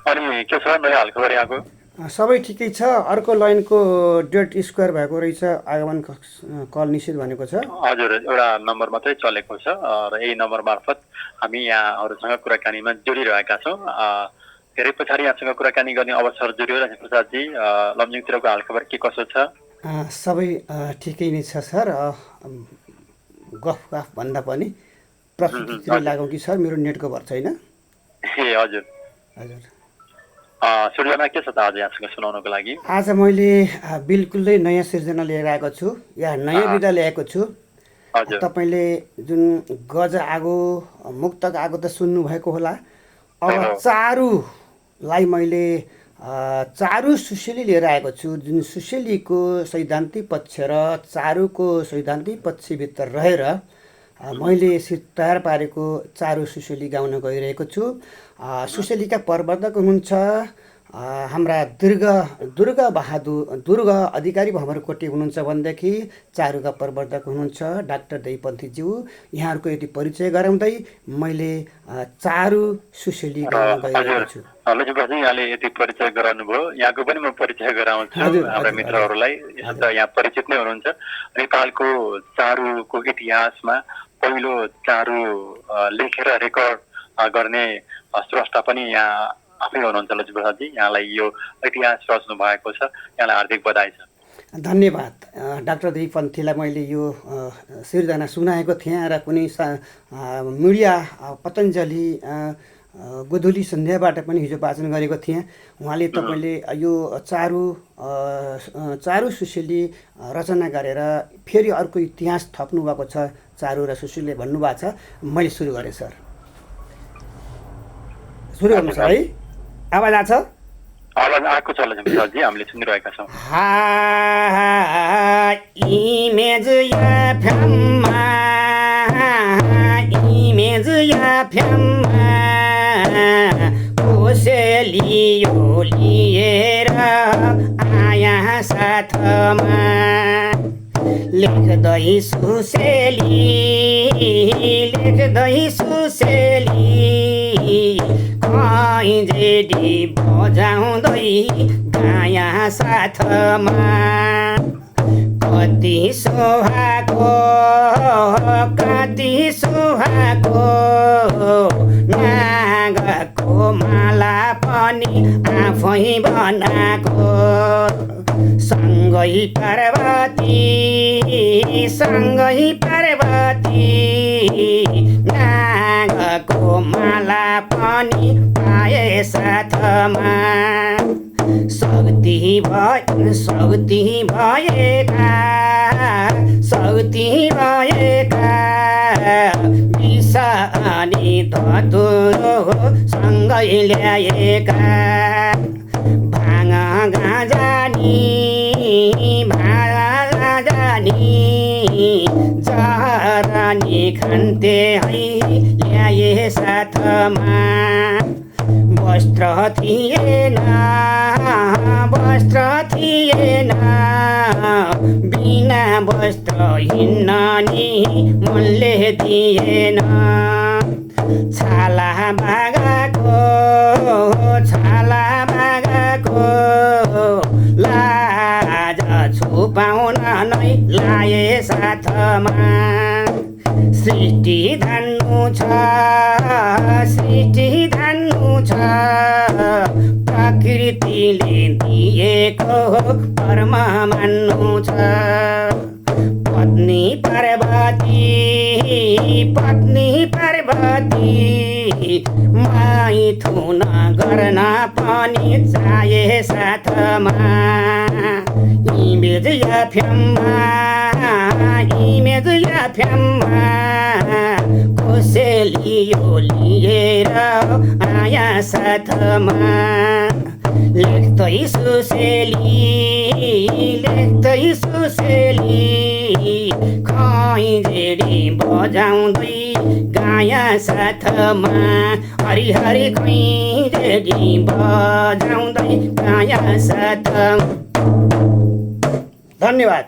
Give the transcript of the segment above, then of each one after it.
अनि के छ नयाँ हालखबर यहाँको? सबै ठिकै छ। अर्को लाइनको डेट स्क्वायर भएको रहेछ, आगमन कल निषेध भनेको छ। हजुर, एउटा नम्बर मात्रै चलेको छ र यही नम्बर मार्फत हामी यहाँहरूसँग कुराकानीमा जोडिरहेका छौँ। धेरै पछाडि यहाँसँग कुराकानी गर्ने अवसर जोडियो प्रसादजी। लमजुङतिरको हालखबर के कसो छ? सबै ठिकै नै छ सर। गफ भन्दा पनि प्रस्तुतितिर लागौँ कि सर? मेरो नेटको भर छैन। ए हजुर हजुर, सिर्जना के छ त आज यहाँसँग सुनाउनको लागि? आज मैले बिल्कुलै नयाँ सिर्जना लिएर आएको छु, या नयाँ विधा ल्याएको छु। हजुर तपाईँले जुन गज आगो मुक्तक आगो त सुन्नुभएको होला। अब चारुलाई मैले चारु सुशेली लिएर आएको छु, जुन सुशेलीको सैद्धान्तिक पक्ष र चारुको सैद्धान्तिक पक्षभित्र रहेर मैले तयार पारेको चारु सुशेली गाउन गइरहेको छु। सुशेलीका प्रवर्तक हुनुहुन्छ हाम्रा दुर्गा अधिकारी भमरकोटी हुनुहुन्छ भनेदेखि चारुका प्रवर्तक हुनुहुन्छ डाक्टर दैपन्थीज्यू। यहाँहरूको यदि परिचय गराउँदै मैले चारु सुशेली गाउन गइरहेको छु। लजुबाजी यहाँले यति परिचय गराउनु भयो, यहाँको पनि म परिचय गराउँछु हाम्रा मित्रहरूलाई। यसो त यहाँ परिचित नै हुनुहुन्छ। नेपालको चारुको इतिहासमा पहिलो चारु लेखेर रेकर्ड गर्ने स्रष्टा पनि यहाँ आफै हुनुहुन्छ लजुप्रसादजी। यहाँलाई यो इतिहास रच्नु भएको छ, यहाँलाई हार्दिक बधाई छ। धन्यवाद। डाक्टर दैपन्थीलाई मैले यो सिर्जना सुनाएको थिएँ र कुनै मिडिया पतञ्जली गोधुली सन्ध्याबाट पनि हिजो वाचन गरेको थिएँ। उहाँले तपाईँले यो चारु सुशेली रचना गरेर फेरि अर्को इतिहास थप्नु भएको छ चारु र सुशेलीले भन्नुभएको छ। मैले सुरु गरेँ सर। सुरु गर्नुहोस् है, आवाज आएको छ? आवाज आएको छ लजुप्रसादजी, हामीले सुनिरहेका छौँ। इमेज एफएममा कोसेली यो लिएर आया साथमा, लेख्दै सुशेली खैँजेडी बजाउँदै गाया साथमा। कति सुहाको नागको माला पनि आफै बनाएको, सँगै पार्वती नागको माला पनि पाए साथमा। शक्ति भएका विष अनि धतुरो सँगै ल्याएका, भाङ गाँजानी जरानी खान्थे है ल्याए साथमा। वस्त्र थिएन बिना वस्त्र हिँड्न नि मनले दिएन। छाला बागाको लाज छुपाउन नै लाए साथमा। सृष्टि धान्नु छ प्रकृतिले दिएको कर्म मान्नु छ। पत्नी पार्वती मैथुन गर्न पनि चाहे साथमा। इमेज एफएममा कोसेली यो लिएर आया साथमा। लेख्दै सुशेली खैँजेडी बजाउँदै गाया साथमा। हरि खैँजेडी बजाउँदै गाया साथमा। धन्यवाद।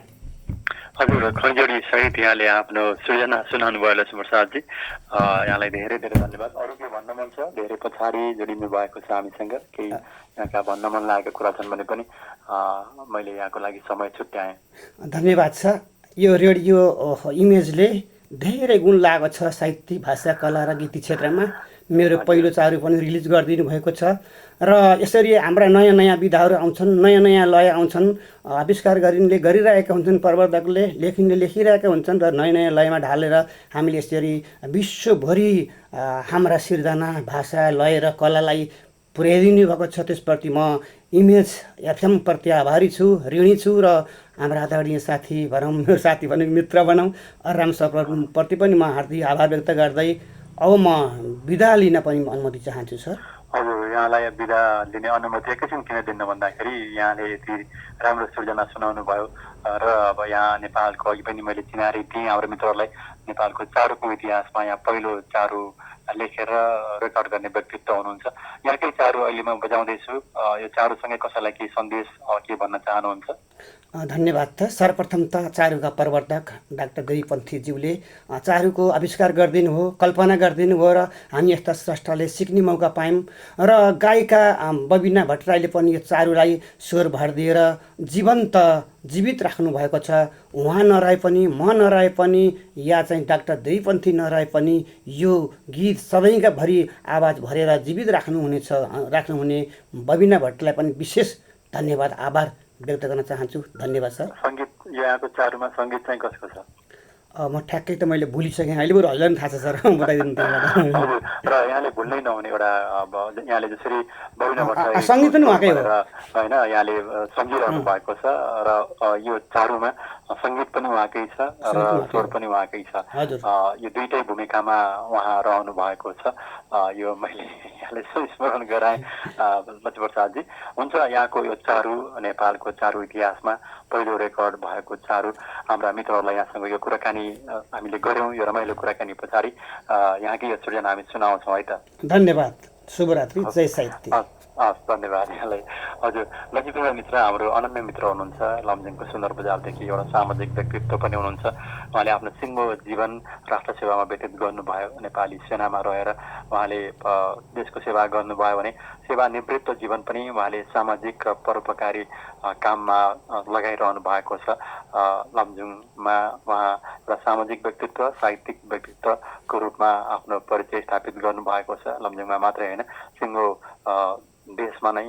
हजुर खैजडी सहित यहाँले आफ्नो सृजना सुनाउनु भयो लक्ष्मी प्रसादजी, यहाँलाई धेरै धेरै धन्यवाद। अरू के भन्न मन छ? धेरै पछाडि जोडिनु भएको छ हामीसँग, केही यहाँका भन्न मन लागेका कुरा छन् भने पनि मैले यहाँको लागि समय छुट्याएँ। धन्यवाद छ। यो रेडियो इमेजले धेरै गुण लागेको छ साहित्य, भाषा, कला र गीति क्षेत्रमा। मेरो पहिलो चारु पनि रिलिज गरिदिनु भएको छ र यसरी हाम्रा नयाँ नयाँ विधाहरू आउँछन्, नयाँ नयाँ लय आउँछन्, आविष्कार गरिरहेका हुन्छन्, प्रवर्धकले लेखिरहेका हुन्छन् र नयाँ नयाँ लयमा ढालेर हामीले यसरी विश्वभरि हाम्रा सिर्जना, भाषा, लय र कलालाई पुर्याइदिनु भएको छ। त्यसप्रति म इमेज एफएम प्रति आभारी छु, ऋणी छु र हाम्रा आदरणीय साथी भनौँ, मेरो साथी भनौँ, मित्र भनौँ, अराम सरप्रति पनि म हार्दिक आभार व्यक्त गर्दै अब म बिदा लिन पनि अनुमति चाहन्छु सर। हजुर, यहाँलाई बिदा लिने अनुमति एकैछिन किन दिन्न भन्दाखेरि यहाँले यति राम्रो सृजना सुनाउनु भयो र अब यहाँ नेपालको अघि पनि मैले चिनारी दिएँ हाम्रो मित्रहरूलाई, नेपालको चारुको इतिहासमा यहाँ पहिलो चारु लेखेर रेकर्ड गर्ने व्यक्तित्व हुनुहुन्छ। यहाँकै चारु अहिले म बजाउँदैछु, यो चारुसँगै कसैलाई केही सन्देश के भन्न चाहनुहुन्छ? धन्यवाद त। सर्वप्रथम त चारुका प्रवर्तक डाक्टर देवीपन्थीज्यूले चारुको आविष्कार गरिदिनु हो, कल्पना गरिदिनु हो र हामी यस्ता स्रष्टाले सिक्ने मौका पायौँ र गायिका बबिना भट्टराईले पनि यो चारुलाई स्वर भरिदिएर जीवित राख्नु भएको छ। उहाँ नरहे पनि, म नरहे पनि, या चाहिँ डाक्टर देवीपन्थी नरहे पनि यो गीत सबैका भरि आवाज भरेर जीवित राख्नुहुने बबिना भट्टलाई पनि विशेष धन्यवाद, आभार व्यक्त गर्न चाहन्छु। धन्यवाद सर। सङ्गीत, यहाँको चारुमा सङ्गीत चाहिँ कसको छ? म ठ्याक्कै त मैले भुलिसकेँ, अहिले बरु हजुरलाई पनि थाहा छ सर, बताइदिनु त्यहाँबाट। हजुर, र यहाँले भुल्नै नहुने एउटा अब यहाँले जसरी बबिना भट्टराई सङ्गीत पनि उहाँकै हो होइन, यहाँले सम्झिरहनु भएको छ र यो चारुमा सङ्गीत पनि उहाँकै छ र स्वर पनि उहाँकै छ। यो दुईटै भूमिकामा उहाँ रहनु भएको छ। यो मैले यहाँले स्मरण गराएँ लक्ष्मी प्रसादजी। हुन्छ, यहाँको यो चारु नेपालको चारु इतिहासमा पहिलो रेकर्ड भएको चारु हाम्रा मित्रहरूलाई यहाँसँग यो कुराकानी हामीले गऱ्यौँ। यो रमाइलो कुराकानी पछाडि यहाँकै यो सृजना हामी सुनाउँछौँ है त। धन्यवाद, शुभरात्रि, जय साहित्य। हस्, धन्यवाद यहाँलाई। हजुर, लक्ष्मीप्रसाद मित्र हाम्रो अनन्य मित्र हुनुहुन्छ, लमजुङको सुन्दर बजारदेखि एउटा सामाजिक व्यक्तित्व पनि हुनुहुन्छ। उहाँले आफ्नो सिङ्गो जीवन राष्ट्र सेवामा व्यतीत गर्नुभयो। नेपाली सेनामा रहेर उहाँले देशको सेवा गर्नुभयो भने सेवानिवृत्त जीवन पनि उहाँले सामाजिक परोपकारी काममा लगाइरहनु भएको छ। लमजुङमा उहाँ एउटा सामाजिक व्यक्तित्व, साहित्यिक व्यक्तित्वको रूपमा आफ्नो परिचय स्थापित गर्नुभएको छ। लमजुङमा मात्रै होइन, सिङ्गो देशमा नै